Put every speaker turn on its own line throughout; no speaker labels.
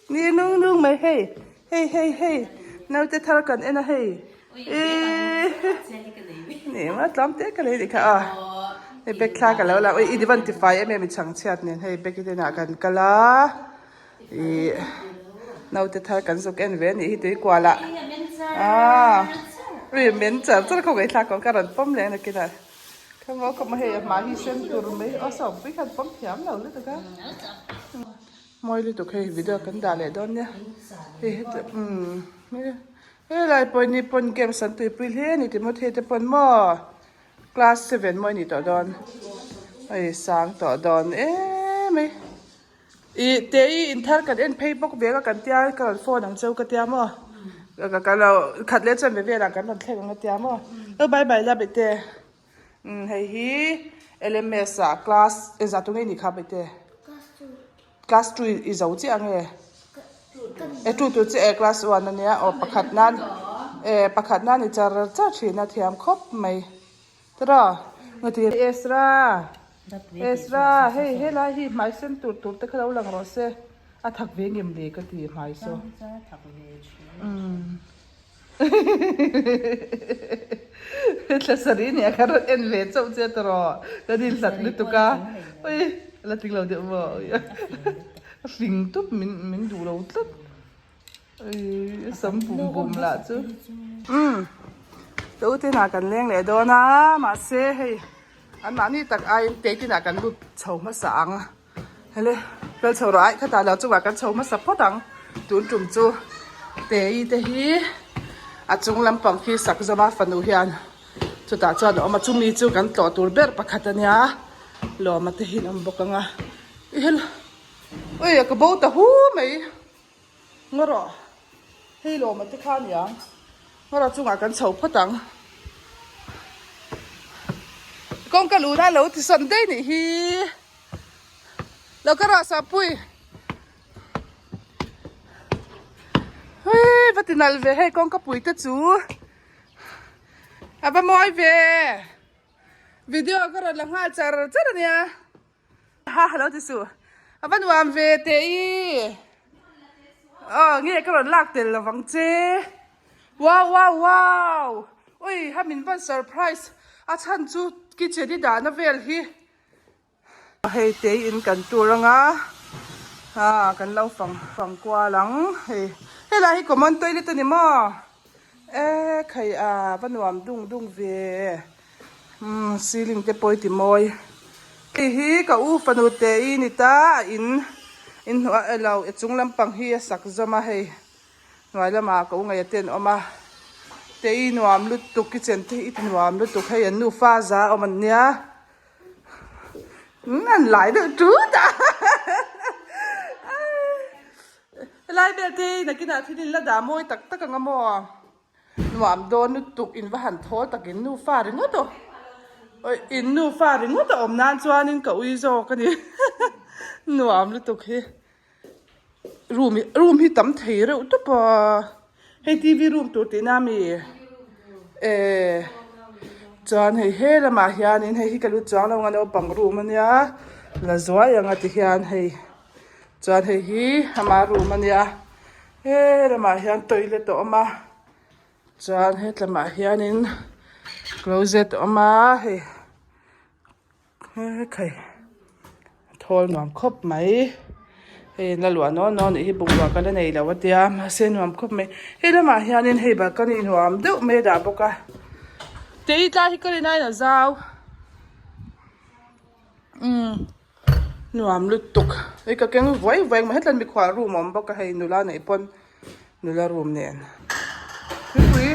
Ni nung nung mai hei hei hei hei naute thar kan en a hei ih ni maw tlawm te ka lei nih kha aw hei bag thla ka lo la ui i divan tifai em em i chhangchhiat nen hei bag hi te inah kan kal a ih naute thar kan zuk en ve a nih hi tuikual ah aaa ui men char char khaw ngaihthlak ka rawn pawm leh a nakinah. Khaw khaw hei a hmai hi sen tur mai aw sawmpui khan pawm thiam lo lutuk a mawi lutuk hei video kan dah leh dawn nia hei heti umm helai pawh ni pawn games an tuipui hle a ni Timothy te pawn maw class seven maw a nih tawh dawn hei sang tawh dawn em mai. Ih te i inthar kan en phei bawk ve a kan tia ka rawn phone ang cheu ka tia maw ka lo khat leh chuan ve velah kan rawn thleng ang a tia maw lo bye bye la bete umm hei hi L_M_S ah class engzah tunge i nih kha bete class two i zo chiah ange e two tur chiah e class one ania aw pakhat nan e pakhat nan i char char thin a thiam khawp mai. Tara, ngati Ezra, Ezra, hei helai hi hmai sen tur tur te kha lo lang rawh se, a thak ve ngem le ka ti hmai saw. Thla sarih nia ka rawn en ve chauh che tawh, ka dil hlat lutuk a, ui la tling lo deuh maw, a fing tup min min duh lo tlat. Sam bum bum lah chu umm ka u te inah kan leng leh dawn a mahse hei an mahni tak aiin te kinah kan lut chho hmasa ang hele kal chho rawh aih khatah lo chungah kan chho hmasa phawt ang tun tum chu tei te hi a chung lampang khi sak zawm a fanu hian chutah chuan a awm a chumi chu kan tlawh tur ber pakhat ania lawma te hi an awm bawk ang a i hel ui ka bo ta hu mai. Ngaw rawh, hei lawma te kha ania, ngaw rawh chungah kan chho phawt ang. Kawngka luna lo ti sawn daih nih hi. Lo ka rawh Sapui. Hei va ti nalh ve hei kawngka pui te chu. A va mawi ve. Video ka rawn la nghal char char ania. Ha hello ti suh a va nuam ve teh i aw nge ka rawn lak tel lo vang che wow wow wow ui ha min van surprise a chhan chu kitchen i dahna vel hi hei te in kan tur anga a kan lo fang fang kual ang hei helai hi common toilet a ni maw e khai a va nuam dung dung ve. Umm ceiling te pawh i ti mawi. Hei hi ka u fanu te i ni ta a in inhnuai elo a chung lampang hi a sak zawm a hei hnuai lamah ka u ngei te an awm a te i nuam lutuk kitchen te hi i ti nuam lutuk hei an nufa za a awm an nia umm an lai deuh tut a helai vel te hi nakinah thil in la dah mawi tak tak ang a maw. Nuam dawn lutuk in va han thawl tak in nufa ringawt aw awi in nufa ringawt a awm nan chuanin ka ui zawk a ni nuam lutuk hi room hi room hi tam thei reuh tawp a hei T V room tur tihna ami eh chuan hei he lamah hianin hei hi ka lut chuang lo ang a naupang room ania la zuai ang a ti hian hei chuan hei hi ama room ania. He lamah hian toilet a awm a chuan hetlamah hianin closet a awm a hei hekhai thawl nuam khawp mai hei la luah nawn nawn nih hi bungrua ka la nei lo a tia mahse nuam khawp mai he lamah hianin hei balcony nuam deuh mai a dah bawk a tei tlai hi ka rin aiin a zau umm. Nuam lutuk hei ka keng vuai vuai ang hetlan mikhual room a awm bawk a hei nula neih pawn nula room nen thingpui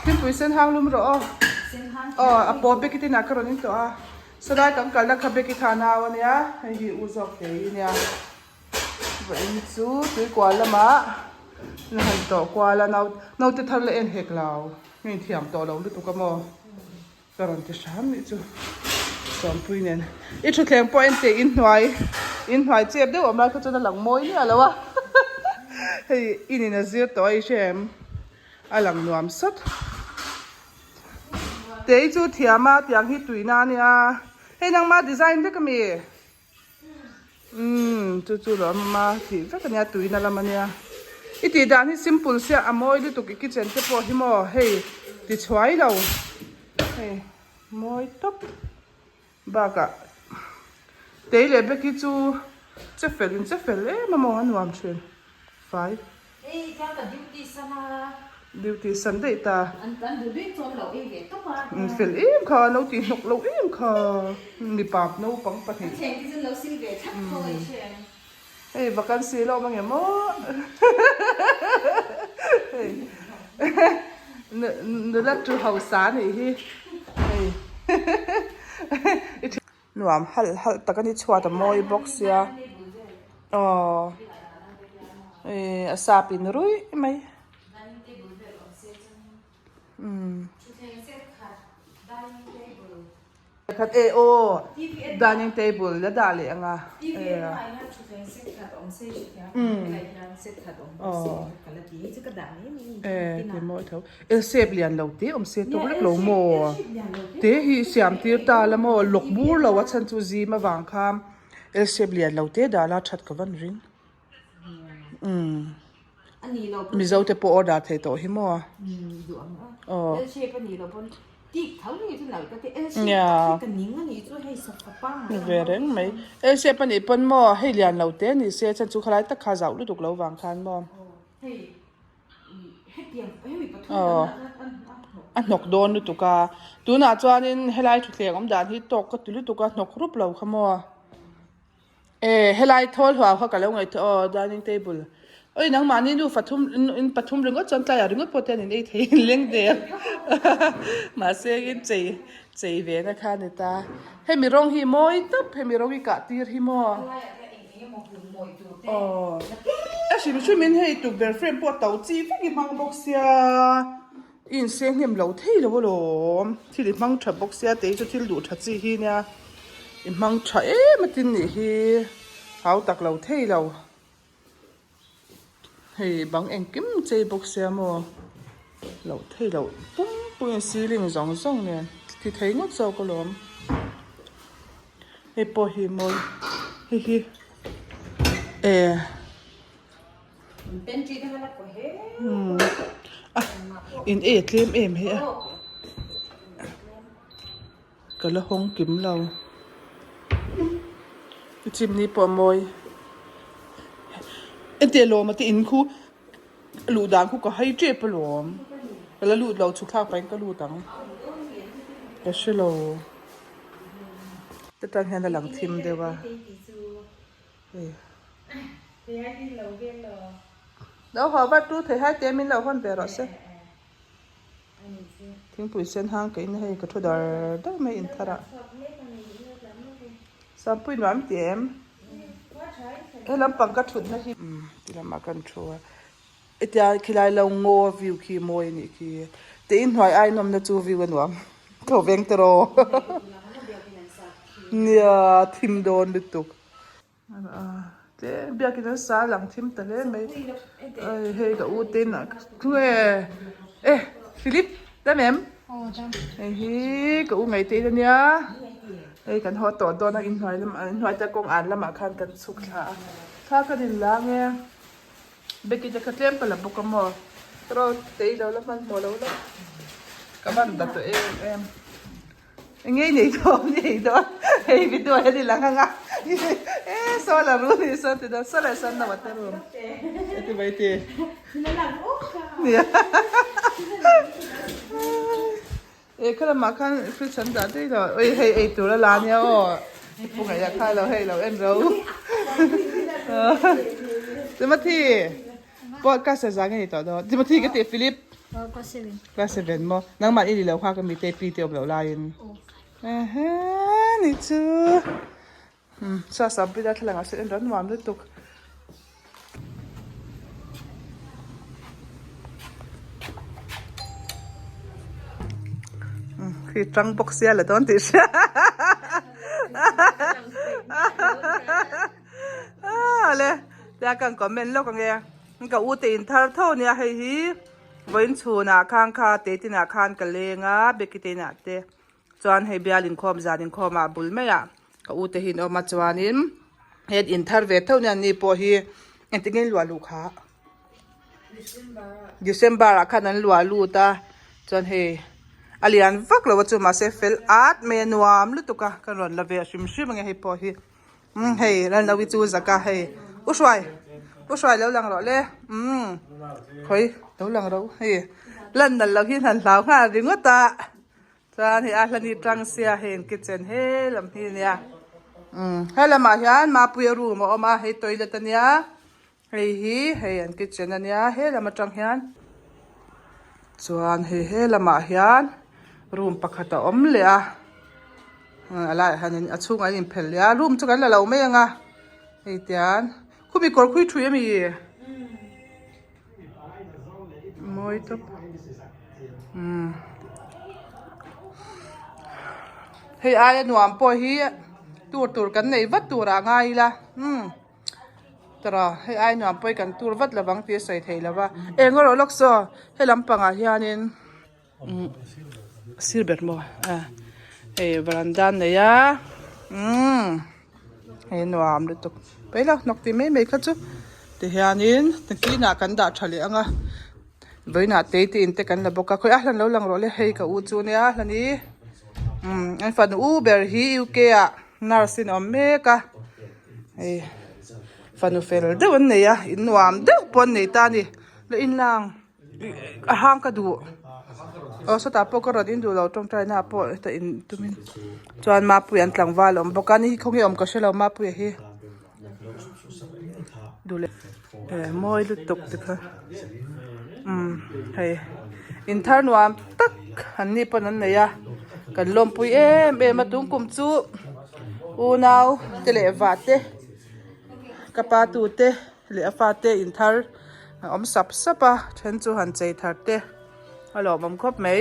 thingpui sen hang lum rawh aw aw a paw beki te inah ka rawn in tawh a sawlai kan kalna kha beki kha a nau ania hei hi u zawk te hi ania vawiin chu tuikual lamah an han tawh kual a nau naute thar la en hek lo hei thiam tawh lo lutuk a maw. Ka rawn ti hram nih chu Sawmpui nen i thutthleng pawh en teh inhnuai inhnuai chep deuh awm lai kha chuan a lang mawi miah lo a hei in in a zir tawh a i hre em a lang nuam sawt tei chu thiam a tiang hi tuina ania hei nangma design vek ami. Umm chu chu lo awm a tih vek ania tuina lam ania i tih dan hi simple sia a mawi lutuk i kitchen te pawh hi maw hei ti chhuai lo hei mawi tawp bakah tei leh beki chu che fel in che fel em a maw a nuam thin fai. Duty san daih ta. In fel em kha lo tih hnawk lo em kha mipa naupang pahnih. Hei vacancy la awm ange maw hei nula tu hausa anih hi hei Nuam halh halh tak a ni chhuat a mawi bawk sia aw ih a sap in ruih mai umm khat e aw dining table la dah leh ang a umm aw e ti mawi tho. L shape lian lo te awm se tawk lek lo maw te hi siam tir ta la maw lawk bur lo a chhan chu zim avang kha L shape lian lo te dah la that ka van ring umm mizo te pawh order thei tawh hi maw aw nia ve reng mai L shape anih pawn maw hei lian lo te ni se chhan chu khalai tak kha zauh lutuk lo vang khan maw. Aw a hnawk dawn lutuk a tunah chuanin helai thutthleng awm dan hi tawk ka ti lutuk a hnawk rup lo kha maw e helai thawl huau kha ka lo ngaihtuah aw dining table oi nangmahni nu pathum in pathum ringawt chuan tlaiah ringawt pawh te an in ei thei in leng der mahse in chei chei ve na kha a ni ta hemi rawng hi mawi tawp hemi rawng hi kah tir hi maw. Aw a hrim hrim in hei tukverh frame pawh a to chi vek i hmang bawk sia i inseng hnem lo thei lo alawm thil i hmang tha bawk sia tei chu thil duh tha chi hi nia i hmang tha em a tin nih hi hau tak lo thei lo hei bang engkim chei bawk sia maw loh thei loh pum pum in ceiling zawng zawng nen ti thei ngawt zawk alawm. Hei pawh hi mawi hei hi eh a in ei a tlem em hi a ka la hawng kim lo i chimney pawh a mawi hetiang lawma te in khu luh dan khu ka hai tep alawm ka la lut lo chhuk thlak pahin ka lut ang ka hre lo. Chutah hian a lang thim deuh a hei lo haw vat tu thei hai te min lo hawn ve rawh se thingpui sen hang ka in a hei ka thu dar dar mai in thar ah sampui nuam ti em he lampang ka thut na hi umm ti lamah kan thu a hetia khilai lo ngaw view khi mawi a nih khi teh in hnuai ai nawmna chu view a nuam tho veng te rawh nia thim dawn lutuk tlem biakin an sa lang thim ta hle mai hei ka u te inah nge e Philip dam em hei hi ka u ngei te in ania hei kan haw tawh dawn a inhnuai lamah inhnuai te kawng an lamah khan kan chhuk thla a thla kan inla nge. Becky te kha tlem ka la bawk a maw rawt te i lo la hmanhmawh lo la ka van ta tawh em em enge i nei dawn i nei dawn hei video hian i lang ang a e solar ru ni sawn ti dawn solar sawn no ate room ati mai ti nia e khalamah khan fridge an dah daih lo oi hei ei tur a la nia aw pu ngaih ah kha lo hei lo en ro Timothy pawh class za nge ni tawh dawn Timothy ka tih Philip class 7 maw nangmah i ni lo kha ka mi te pi te awm loh laiin ehe ni chu Sa sam pui la thlalangah sawn en ran nuam lutuk. Khi tang bawk sia la dawn tih hria le tia kan comment lawk ange ka u te in thar tho nia hei hi vawiin chhunah khan kha te tinah khan ka leng a beki te inah te chuan hei bial inkhawm zan inkhawmah bul maiah ka u te hi an awm a chuanin. Het in thar ve tho nia ni pawh hi engtin nge luah luh kha December ah khan an luah lut a chuan hei a lian vak lo a chu mahse fel at mai a nuam lutuk a ka rawn la ve hrim hrim ang e hei pawh hi umm hei Lalnawi chu zak a hei u hruai u hruai lo lang rawh le umm khawi lo lang ro hei lan nalh loh hi han hlau nghal ringawt a. Chuan hei a hlani tang sia hei an kitchen he lam hi ania umm he lamah hian Mapuia room a awm a hei toilet ania hei hi hei an kitchen ania he lam atang hian chuan hei he lamah hian room pakhat a awm leh a a laiah hian a chhungah an inphelh leh a room chu kan la lo mai ang a hei tian khumi kawr khui thui ami mawi tawp umm hei aia nuam pawh hi tur tur kan nei vat tur ah ngai ila umm tawrh hei aia nuam pawh hi kan tur vat lovang tih a sawi thei lova eng erawh lawk saw he lampangah hianin umm sir ber maw a hei varanda an nei a umm hei nuam lutuk paih lo hnawk tih mai mai kha chu tihianin nakinah kan dah tha leh ang a vawiinah tei te in te kan la bawk a khawi a hlan lo lang rawh le hei ka u chu nia hlani umm an fanu u ber hi U_K ah nurse in a awm mek a hei fanu fel deuh an nei a in nuam deuh pawh an nei ta a ni la inlang. A hang ka duh aw sawtah pawh ka rawn in duh lo tawngtai na ah pawh heta in tumin chuan mapuia an tlangval a awm bawk a ni hi khawnge awm ka hrelo mapuia hi duh leh eh mawi lutuk te kha umm hei in thar nuam tak an ni pawn an nei a kan lawmpui em em a tun kum chu unau te leh vah te ka pa tu te. Leh a fate in thar a awm sap sap a then chu han chei thar te a lawmawm khawp mai.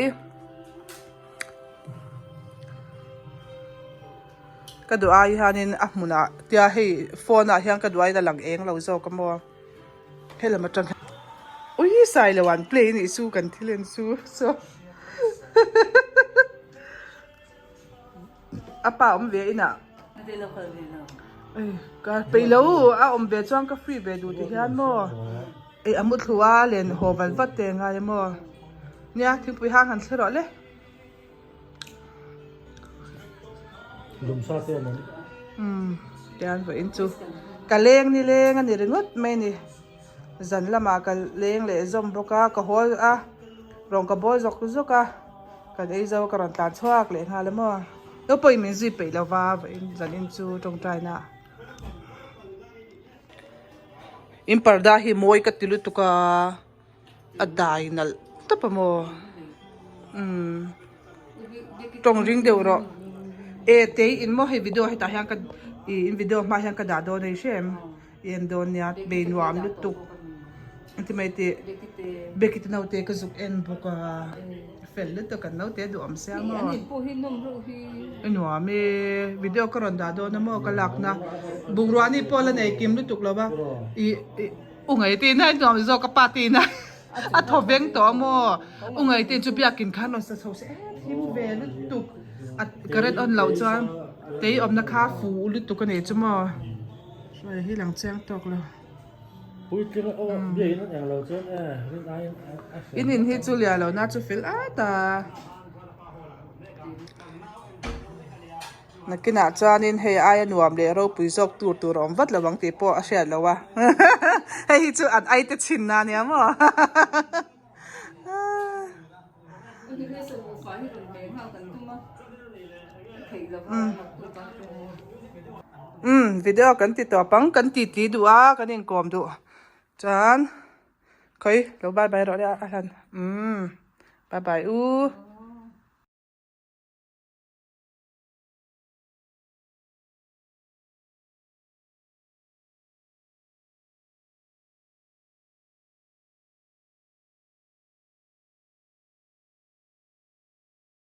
Ka duh ai hianin a hmunah tia hei phone ah hian ka duh aiin a lang eng lo zawk a maw helam atang hian ui sai lo an play anih chu kan thil en chu saw A pa awm ve inah. Ka peih lo a awm ve chuan ka free ve duh ti hian maw ei a mu thlu a len haw val vat te ngai a maw nia thingpui hang han thli rawh le. Umm tian vawiin chu ka leng ni leng a ni ringawt mai a ni. Zan lamah ka leng leh zawm bawk a, ka hawl a, rawn ka bawl zawk zawk a, kan ei zo ka rawn tlan chhuak leh nghal a maw. Lo pawhin min zui peih lo va, vawiin zanin chu tawngtaina in parda hi mawi ka ti lutuk a, a dai nalh tawp a maw umm tawng ring deuh rawh e tei in maw hei video hetah hian ka ih in video hma hian ka dah dawn a i hre em. I en dawn nia bei nuam lutuk an ti mai tih Becky te naute ka zuk en bawk a fel lutuk an naute duh awm sia maw i nuam e video ka rawn dah dawn a maw ka lak na bungrua ni pawh la nei kim lutuk lo va i u ngei te in a nuam zawk a pa te in a a thaw veng tawh a maw u ngei te chu biakin khan rawn sa chho se em thim ve lutuk a current on loh chuan tei awmna kha fu lutuk a nei chu maw. Hruai hi lang chiang tawk lo.
Puitling aw biakin an eng lo chuan e rin aiin a fel.
In in hi chu lian lo na chu fel at a. Nakinah chuanin hei aia nuam leh ropui zawk tur tur a awm vat lo ang tih pawh a hriat lo a. Hei hi chu an aite chhin na nia maw. Umm video kan ti tawp ang kan ti ti duh a kan inkawm duh chuan khawi lo bye bye rawh le a hlan umm bye bye u.